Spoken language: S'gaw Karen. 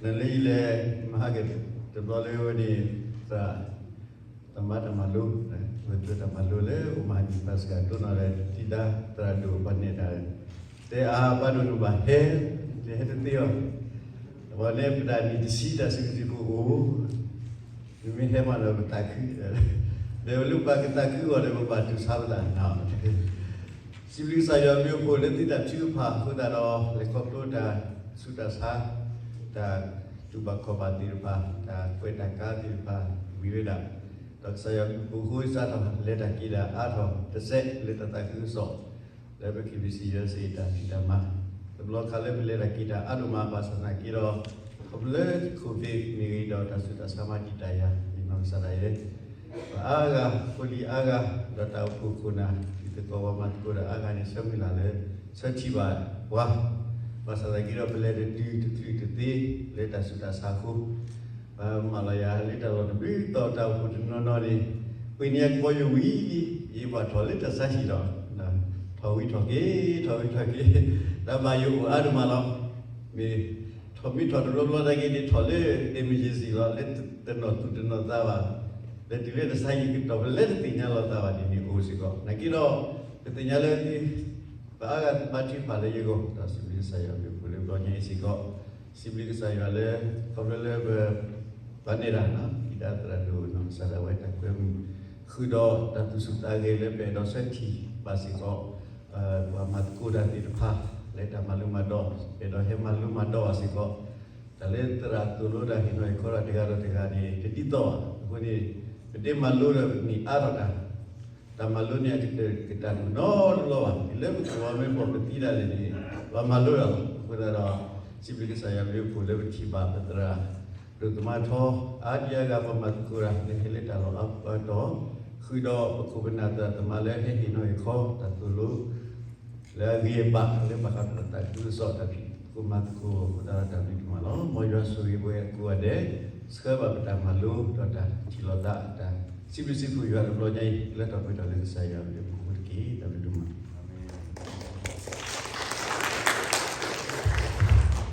နလဲၤယလဲၤ မဟါကတဘျီလၢဝဲန့ၣ် သရၣ်သမါတၢ်မၤလိ, ဝဲတၢ်မၤလိလၢအိၣ်မၤဟနံၣ်ပၢ်စှၤဒိၣ်နီၢ်လၢ တံၤဒါသရၣ်ဒိၣ်ပှၤနဲၣ်တၢ်, တဲအါဘၣ်ဒိၣ်န့ၣ်ဘၣ်ဟဲ, လဲၤဟဲတသ့အီၤ, အဝဲန့ၣ်ပတၢ်နံၣ်တဆံတၢ်စုကတံၤကအိၣ်, နမ့ၢ်ဟဲမးဒီးပသးခု, ဒီးလၢပကသးခုအဂီၢ်ဒီး ပဘၣ်တူၢ်ဆါပသးနီၤ စံးဘျုးကစၢ်ယွၤအဘျုးအဖှိၣ်လၢသုတၢ်ထုကဖၣ်အဃိသတးဒီး လဲၤခီဖျိတၢ်ဆူးတၢ်ဆါ, တၢ်တူၢ်ဘၣ်ခီၣ်ဘၣ်သ့ၣ်တဖၣ်, တၢ်ကွဲးတၢ်ကါသ့ၣ်တဖၣ် ဝံၤဝဲဒၣ်, ဒီးကစၢ်ယွၤအဘျုးအဖှိၣ်အဃိ စးထီၣ်လဲၤတၢ်က့ၤတၢ်အါထီၣ်တစဲးလၢတၢ်သးခုကစီၣ် လၢပ KBC USA တၢ်ဖံးတၢ်မၤ, တဘျီခါလၢပလဲၤတၢ်က့ၤတၢ်အါဒိၣ်မး ဘၣ်ဆၣ်သနာ်က့ဒီး ခီဖျိလၢ COVID မ့ၢ်ဂ့ၤဒီးတၢ်ဆူးတၢ်ဆါမၤတံာ်တာ်ယၤ ယနီၢ်ကစၢ်ဒၣ်ယဲ ပှၤအါဂၤ ဖိလံၤအါဂၤ, ဒီးတၢ်အိၣ်ဖှိၣ်ခိၣ်နၢ် တံၤသကိးပှၤမၤသကိးတၢ်အါဂၤန့ၣ် ဆၢမုၢ်လၢ်လၢ ဆၢထံၣ်ဘၣ်ပှၤ, ဘၣ်ဆၣ်သနာ်က့ဒီး ပလဲၤတတုၤတချုးတသ့ လၢတၢ်ဆူးတၢ်ဆါအဃိ, ပမၤလီၤယၤလၢတၢ်လီၢ်တဘျုးတီၤ တၢ်အိၣ်ဖှိၣ်တနီၤနီၤန့ၣ်, ပှ့ၤန့ၢ်ယကဘီယူၤဝံၤလံ, ယဘၣ်ထီၣ်လၢတၢ်ဆါဟံၣ်လီၤ, ထီၣ်ဝံၤထီၣ်က့ၤ ထီၣ်ဝံၤထီၣ်က့ၤ, တၢ်ဘၣ်ယိၣ်အိၣ်အါဒိၣ်မးလီၤ, မ့ၢ် ထီၣ်မ့ၢ်ထီၣ်တဘျီဘျီနာ်က့န့ၣ် ထီၣ်လၢ emergency လီၤ, လၢတနီၤသူၣ်တနီၤသးဘၣ်, လဲၤတုၤလၢတၢ်ဆါဟံၣ်ကတီၢ် ပလဲၤတသ့ၣ်ညါလီၤသးဘၣ်န့ၣ်န့ၣ်အိၣ်စ့ၢ်ကီး, နာ်က့ဒီး ပသ့ၣ်ညါလၢ ပအါဂၤဘါထုကဖၣ်လၢယဂီၢ် ဒီးစံးဘျုးကစၢ်ယွၤအဘျုးအဖှိၣ်လၢဘျီညါအံၤစ့ၢ်ကီး, စံးဘျုးကစၢ်ယွၤလၢ ခီဖျိလၢပ ပှၤနဲၣ်တၢ်နီၤ တံၤဒါသရၣ်ဒိၣ်နီၢ်ကစၢ်ဒၣ်ဝဲတၢ်ကွဲမုာ်, ဃုာ်ဒီးတၢ်သူၣ်ဆူၣ်သးဂဲၤလၢပအဲၣ်ဒိးဆၢထံၣ်ဘၣ်စ့ၢ်ကီး, ပှၤမၤသကိးတၢ်သ့ၣ်တဖၣ် လၢတၢ်မၤလိမၤဒိး အဲၣ်ဒိးဟဲမၤလိမၤဒိးဘၣ်စ့ၢ်ကီး, တၢ်လၢသရၣ်သိၣ်လိတၢ်ဟ့ၣ်နီၤဟ့ၣ်ခီတၢ်တဂၤဒီးတဂၤန့ၣ် တဒ်သိးဘၣ်, အဃိန့ၣ် ပဒ့မၤလိဒီးပန့ၢ်အါထီၣ်တၢ် တၢ်မၤလိန့ၣ် အကတၢၢ်ကတၢၢ်နီတဘျီဘၣ်, တုၤလၢပကဝီၤမ့ၢ်ပိာ်ပသံဒၣ်လဲာ်န့ၣ် ပှၤမၤလိတၢ်လီၤ. အဃိသတးဒီး စံးဘျုးကစၢ်ယွၤအဘျုးအဖှိၣ်လၢပထံၣ်ဘၣ်ပသရၣ် ဒိၣ်သမါထီ အါဒံအါဂၤပှၤမၤသကိးတၢ် လၢဟဲလၢတၢ်လီၢ်အါတီၤ, ဃုာ်ဒီးပခိၣ်ပနၢ်သရၣ်သမါလၢဟဲဟ့ၣ်နီၤဟ့ၣ်ခီ တၢ်သိၣ်လိ လၢအဂ့ၤအဘၣ် လၢဘၣ်ဃးဒီးတၢ်သးခုကစီၣ်တၢ်ဖံးသကိးမၤသကိးအဃိသတးဒီး တၢ်ဘျုးဒိၣ်မးလီၤ. မ်ယွၤဆိၣ်ဂ့ၤပှၤကိးဂၤဒဲး ဆှၢဘၣ်ပတၢ်မၤလိဒီးတၢ်ထံၣ်လိာ်သး တၢ်စံးဘျုးစံးဖှိၣ်ယွၤတဘျီညါအံၤ လၢထီၣ်ပှဲၤထီၣ်လၢကစၢ်ယွၤအဘျုးအဖှိၣ်တက့ၢ်. တၢ်ဘျုးဒိၣ်